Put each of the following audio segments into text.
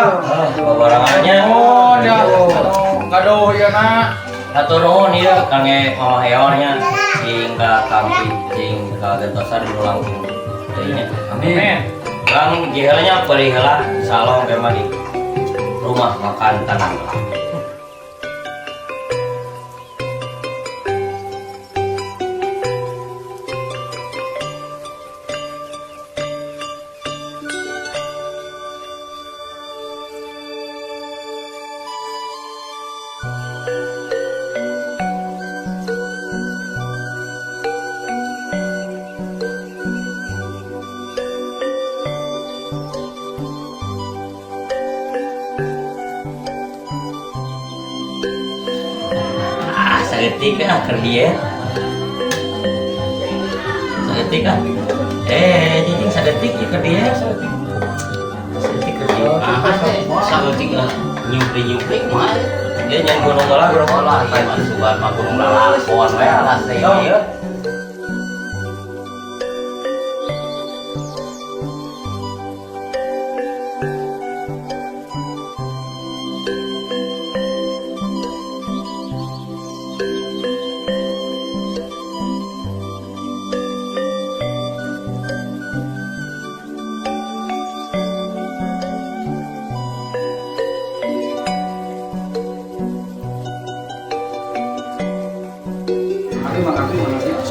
Ah, babarangannya. Oh, ya. Gaduh ieu na. Hatur nuhun ieu kangge Mama Heon nya sing ka kampi sing ka gentosan nu langkung deui nya. Amin. Urang hiji heula nya peurih heula insyaallah engke mah di rumah makan Tanah. Ah, saeutik ah keur dieu. Saeutik ah. Eh, cicing saeutik ieu keur dieu. Saeutik keur dieu. Ah, saeutik ah nyupri-nyupri mah. Dia nyan gunung lah, gunung Olah ieu mah sugan mah gunung lalakon we alas teh ieu.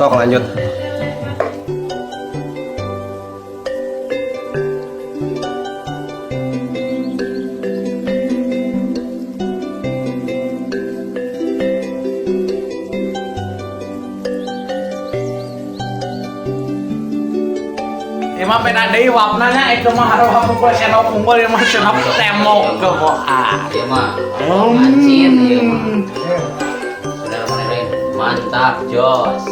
Sok lanjut. Ieu mah beda deui wapna nya itu mah haruh pukul senok unggul ieu mah senok tembok ke ah. Ieu mah mancin ieu mah. Bismillahirrahmanirrahim. Mantap, jos.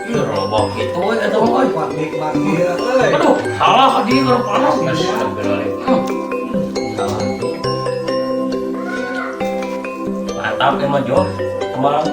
Ih, robok gitu we eta mah euy. Nikmat ieu euy. Aduh, salah di keur panas. Mantap emang Jo, kembang.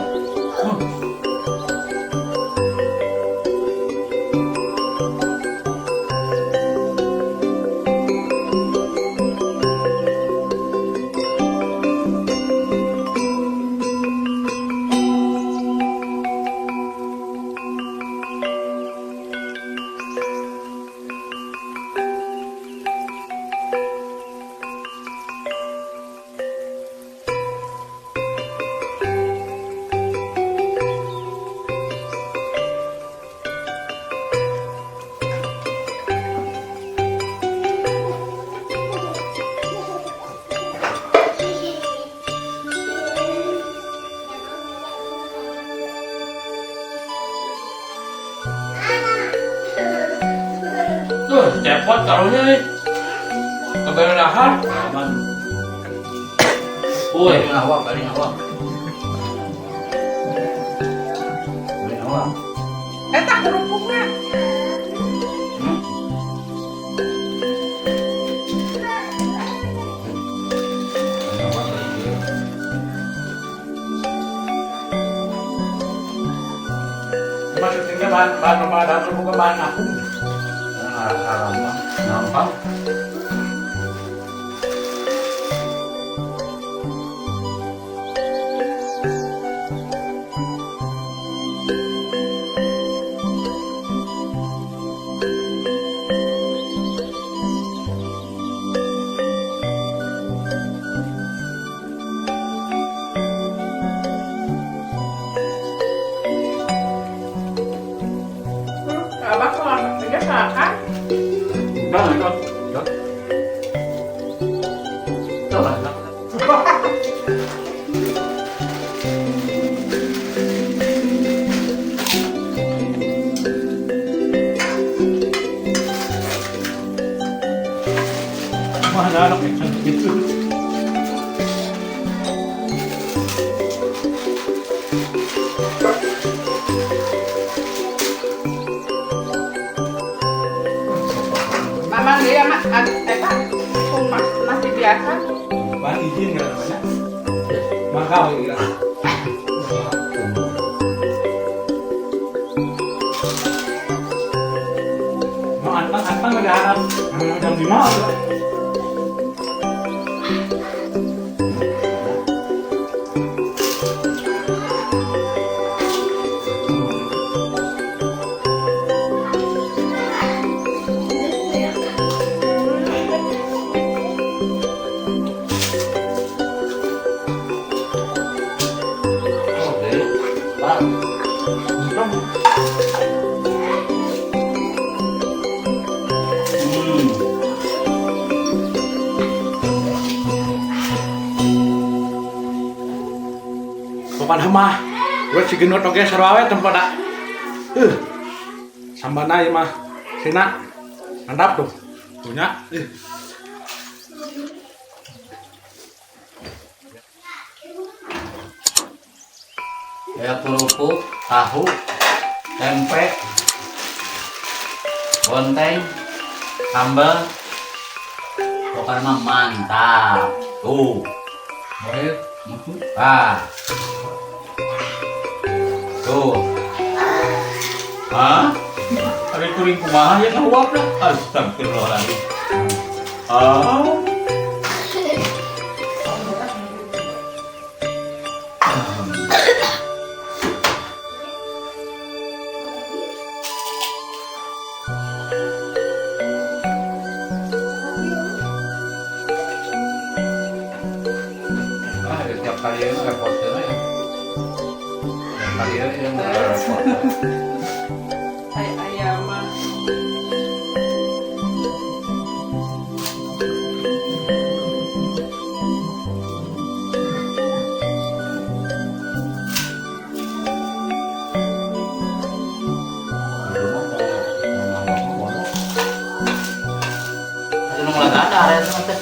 Tuh, cepot karunya nih. Kebenaran. Aman. Woi, Paling awak, paling awak. Paling awak. Eta kerupukna. Paling awak paling ieu. Maksudnya bahan bahan bahan kerupuk bahan aku. Gampang, gampang. Abah kalau kerja kan? Bang, ikut. Tuh, mantap. Mana anak gitu. Eta nasi biasa. Bahan izin nggak namanya? Mangkau ya. Mau antang antang udah harap jam 5 udah. Oke. Pak. Pokoknya mah, gue si gendut oge sarua we tempat dak. Sambana ieu mah. Sina. Mantap tuh. Punya. Ya kerupuk, tahu, tempe, bonteng, sambal, pokoknya mah mantap. Tuh. Baik, ah. Tuh. Hah? Ada kuring kumaha ya ngahuap lah. Astagfirullahaladzim. Ah. Ah, ya, tiap kali ini repotnya ya. Tiap kali ini yang repot. Ay ayam mah. Itu nu ada area itu teh.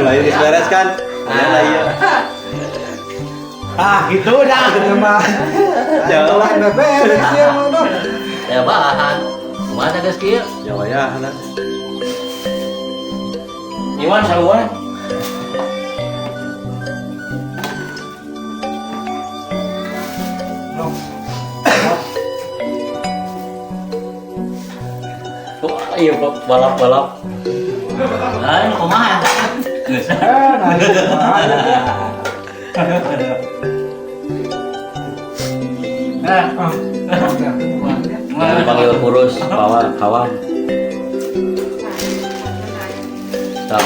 Lain geus beres kan? Nah, lah iya. Ah, gitu dah. Mah. Jauh. Lain beberes ya mah dong. Ya bahan. Kumaha teh geus kieu? Ya ya, lah. Iwan sarua. Tuh, iya balap-balap. Lain kumaha? Geus. Nah, itu mah. Nah, Panggil kurus, kawan, kawan. Stop.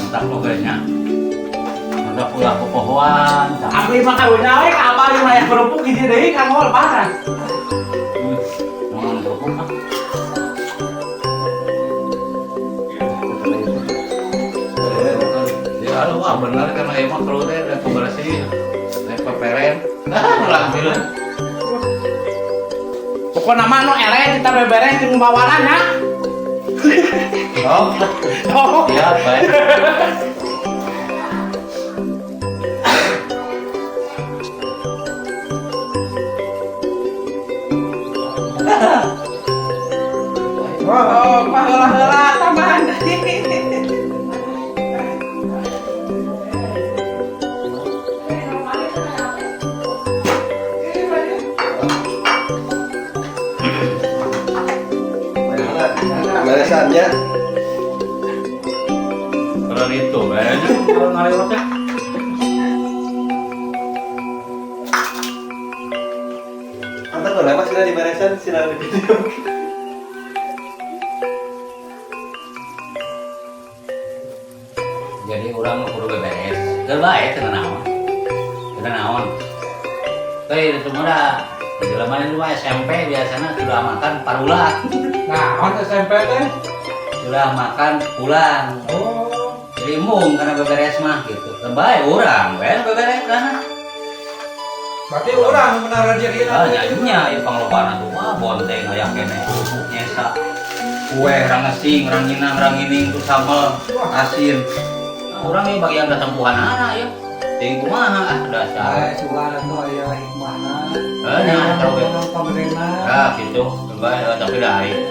Mantap pokoknya. Mantap ulah popohoan. Abdi mah karunya we ka abah ieu mah aya kerupuk hiji deui kanggo lebaran. Ngomong kerupuk ah. Ya lu wah bener kan aya mah kalau teh da bersih. Naik peperen. Ah, ulah bilang. Pokokna mah nu eleh kita beberes jeung bawaran ya. Oh, Oh. ya baik. Oh, paheula-heula tambahan deui. Beresannya. Kalau itu kayaknya kalau ngalewat teh. Antang udah mah sudah diberesan sila di video. Jadi urang mah kudu beberes. Teu bae teu naon. Teu naon. Teh itu mah dah. Di jelema itu mah SMP biasanya sudah makan parulang. Nah, on SMP teh. Sudah makan pulang. Oh. Jadi embung karena beberes mah gitu. Teu bae urang we beberes lah. Berarti urang benar rezeki. Ah, jadinya ya panglobana tuh wah bonteng aya keneh kerupuk nyesa. Kue rangesing, ranginang, rangining tuh sambal asin. Nah, urang ya bagian ketempuhan anak ya. Ting kumaha ah dasar. Ah, sugan atuh aya hikmahna. Eh, nah, tahu ya. Pamerena. Ah, gitu. Teu bae tapi dah aing.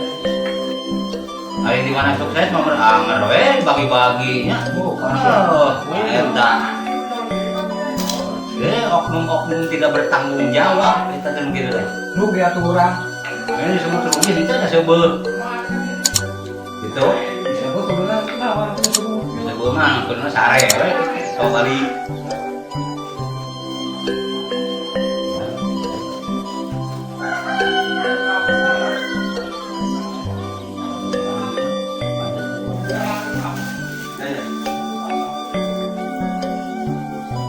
Hari di mana sukses mah beranger we bagi-baginya. Oh, Oh, eta. Oknum-oknum tidak bertanggung jawab eta kan gitu teh. Rugi atuh urang. Ini semua rugi itu ada seubeuh. Gitu. Disebut kuduna naon disebut. Seubeuh mah kuduna sare we. Sok kali.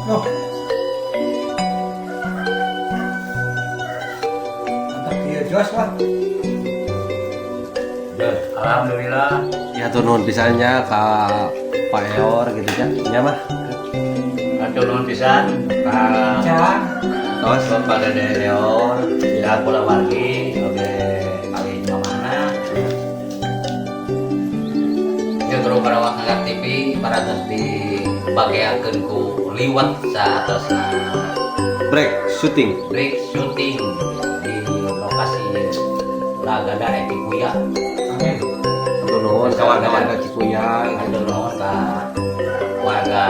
Loh. Mantap ieu jos lah. Alhamdulillah. Ya tuh nuhun pisan nya ka Pak Eor gitu nya. Nya mah. Atur nuhun pisan ka Can. Tos. Bapak Dede Eor, ya kulawargi sebagai paling mamana. Ya kru Karawang Angkat TV parantos dibageakeun ku liwat saatosna Break syuting. Break syuting di lokasi Lagada Cikuya. Amin. Hatur nuhun ka warga-warga Cikuya. Hatur nuhun ka warga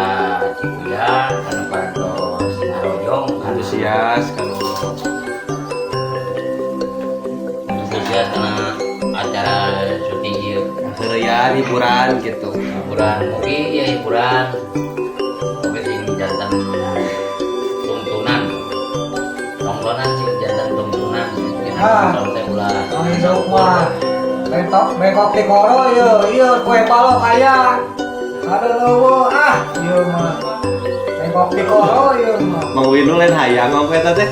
Cikuya anu parantos ngarojong Antusias kalau antusias karena acara syuting ieu. Heureuyan hiburan gitu. Hiburan oke ya, hiburan oke, sing janten tuntunan nongtonan, sing janten tuntunan kita Ah. nonton teh ulah. Kang hidup mah bengkok bengkok di koro ieu ieu kue balok aya. Ada leuweung ah ieu mah. Bengkok di koro ieu mah. Mang Winu lain hayang ngomong eta teh.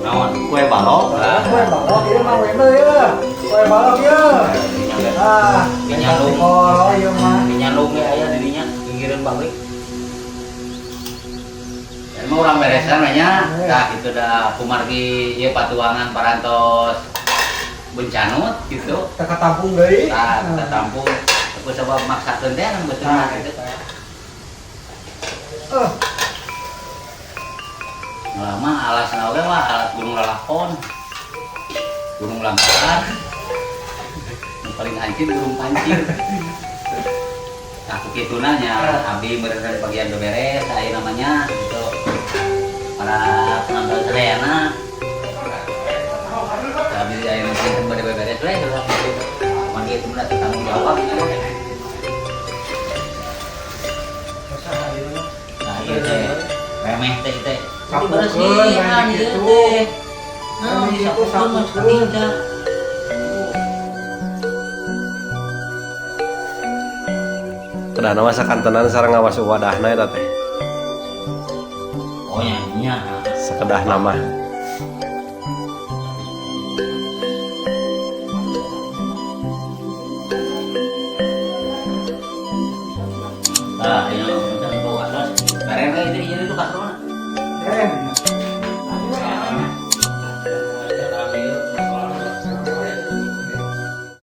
Naon? Kue balok. Kue balok ieu mah Winu ieu. Kue balok ieu. Ah, bengkok di koro ieu mah. Minyalung ge aya di dinya pinggiran pabrik. Emang urang beresan nya, tah itu dah kumargi ieu patuangan parantos bencanut gitu. Teu katampung deui. Tah, kita tampung. Aku sabab maksakeun teh anu betul Nah, gitu. Eh, Lama alasna oge mah alas gunung lalakon. Gunung Langkahan. Nu paling hancur gunung Pancir. Nah, kituna nya abdi bener bagian beberes aya namanya gitu. Para penonton sadayana. Abdi aya nu bade beberes we gitu. Mangga itu mah tanggung jawab. Nah, ieu teh remeh teh teh. Sapukeun, Dibersihan kayak ieu gitu. teh. Nah, Kayak gitu, disapukeun mah sapukeun. sakitu. Kedahna mah sakantenan sareng ngawas wadahna eta teh. Oh nya nya. Sakedahna mah. Nah, ini udah bawa atas. Bareng we itu jadi itu kasrona. Keren.